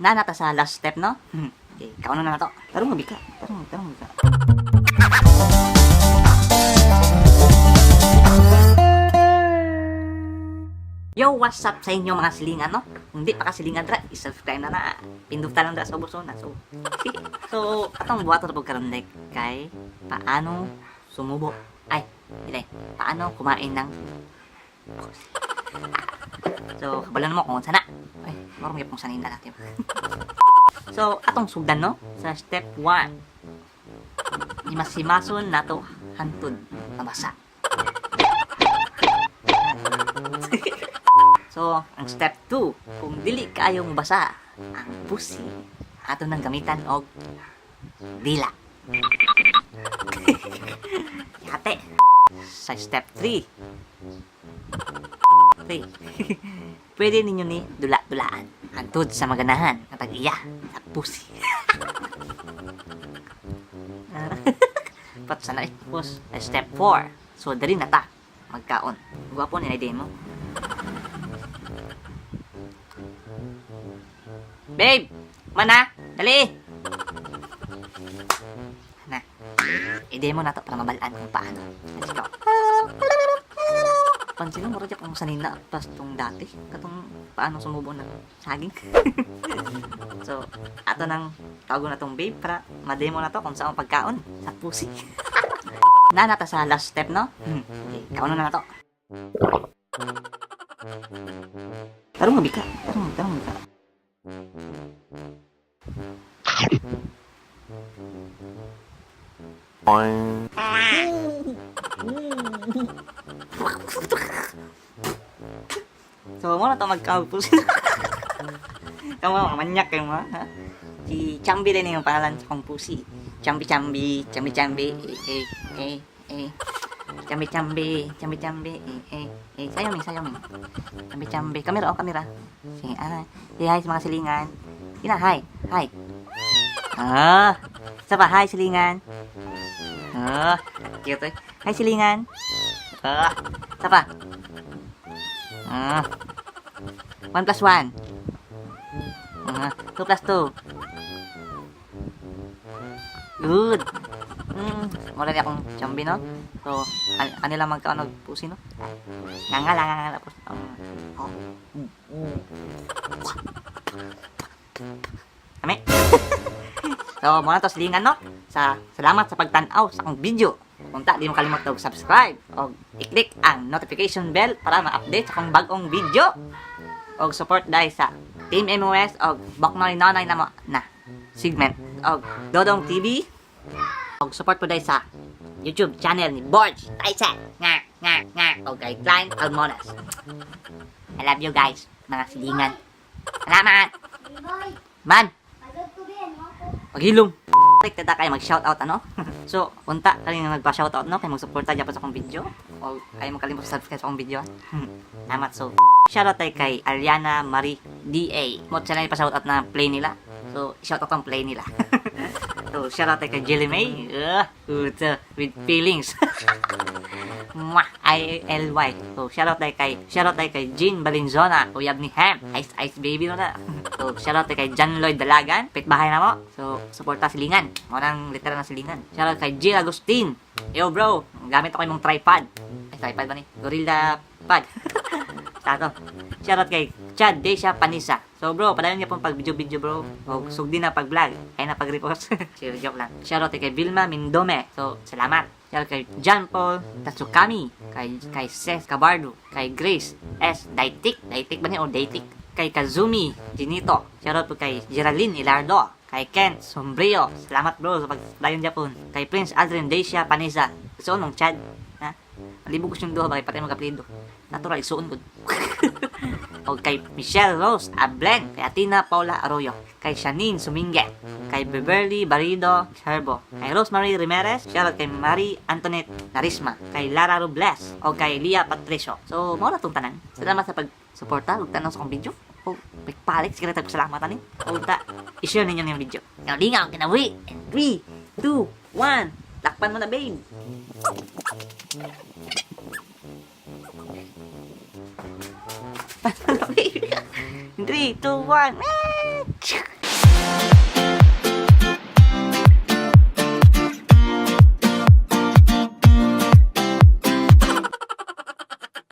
Nanata sa last step, no? Okay, kauno na na to. Tarong mabika. Tarong, tarong mabika. Yo, what's up sa inyo mga silingan, no? Kung di pa ka silingan dra, i-subscribe na na. Pindutan lang dra sa buso na. So, so atong buhaton na pagkaroon kay paano sumubo. Ay, hindi. Paano kumain ng. So, kabalan mo kung sana. Ay, marunong yung sanin na natin. So, atong sugdan, no? Sa step 1. Himasimason nato hantud mabasa. So, ang step 2, kung dili kaayong basa ang pussy, ato nang gamitan og dila. Yate. Sa step 3, 3. Pwede ninyo ni dula-dulaan. Hantod sa maganahan ang tag-iya sa pussy. Pat sa na pus. Sa step 4. So, dali na ta. Magkaon. Gwapo ni idea mo. Babe! Mana! Dali! Na. I-demo na to para mabalaan kung paano. Let's go. Pansin mo, mura kung sanina pas tong dati. Katong paano sumubo ng saging. So, ato nang tawag na tong babe para ma-demo na to kung saan pagkaon sa pusi. Nanata sa last step, no? Okay, kauno na na to. Tarong mabika. Tarong, tarong mabika. So, mo na to magkaugpos. Kamu mga manyak kayo mga, ha? Si Chambi din yung pangalan sa kong pusi. Chambi Chambi, Chambi Chambi, eh, eh, eh, eh. Chambi Chambi, Chambi Chambi, eh, eh, eh. Sayo ming, sayo ming. Chambi Chambi. Kamera, oh, kamera. Sige, ah. Say hi sa mga silingan. Ina, hi, hi. Ah, isa pa, hi silingan. Ah, cute eh. Hi silingan. Ah, isa pa. Ah. 1 plus 1. Ah, 2 plus 2. Good. Wala niya akong chambi, no? So, ano lang magkaon og pusi, no? Nga lang, nga lang. Oh. Kami. So, muna to silingan, no? Sa, salamat sa pagtan-aw sa akong video. Unta, di mo kalimot og subscribe o i-click ang notification bell para ma-update sa akong bagong video. Og support dahil sa Team MOS og Boknoy Nonoy na mo na segment og Dodong TV og support po dahil sa YouTube channel ni Borge Tyson nga nga nga og kay Klein Almonas. I love you guys, mga silingan. Salamat! Boy, Man, pagod ko din, ako. maghilom. Like tata kayo mag-shoutout ano? So, unta kayo nga magpa-shoutout no kay magsuporta gyapon sa akong video o kayo mo kalimot subscribe sa akong video. Salamat. So, shoutout tay kay Ariana Marie DA. Mo sila pa-shoutout na play nila. So, shoutout ang play nila. So, shoutout tay kay Jelly May. With feelings. Mwah! I-L-Y. So, shoutout tayo kay Jean Balinzona, uyab ni Ham. Ice Ice Baby no na. So, shoutout tayo kay John Lloyd Dalagan, pitbahay na mo. So, suporta silingan. Mo nang literal na silingan. Shoutout kay Jill Agustin. Yo bro, gamit ako yung tripod. Ay, tripod ba ni? Gorilla pad. Tato. Shoutout kay Chad Desha Panisa. So bro, padayon niya pong pag-video-video bro. O sugdi na pag-vlog. Ay na pag-repost. Sure, joke lang. Shoutout kay Vilma Mindome. So, salamat. Shoutout kay John Paul Tatsukami. Kay Seth Cabardo. Kay Grace S. Daitik. Daitik ba niya o Daitik? Kay Kazumi Ginito. Shoutout po kay Geraldine Ilardo. Kay Kent Sombrio. Salamat bro sa pagdayon Japon. Kay Prince Aldrin Desha Panisa. So, nung Chad. Ha? Malibog ko siyang duha, bakit patay mga kaplido. Natural, isuon ko. O kay Michelle Rose Ablen, kay Atina Paula Arroyo, kay Shanine Sumingue, kay Beverly Barido Herbo, kay Rosemary Ramirez, shoutout kay Marie Antoinette Narisma, kay Lara Robles, o kay Lia Patricio. So, mao na tong tanan. Salamat sa pagsuporta ug tanaw sa akong video. O, pagpalit, sige na salamat ani. O, ta, i-share ninyo yung video. Now, lingaw, kinawi. And 3, 2, 1. Takpan mo na, babe. 3, 2, 1.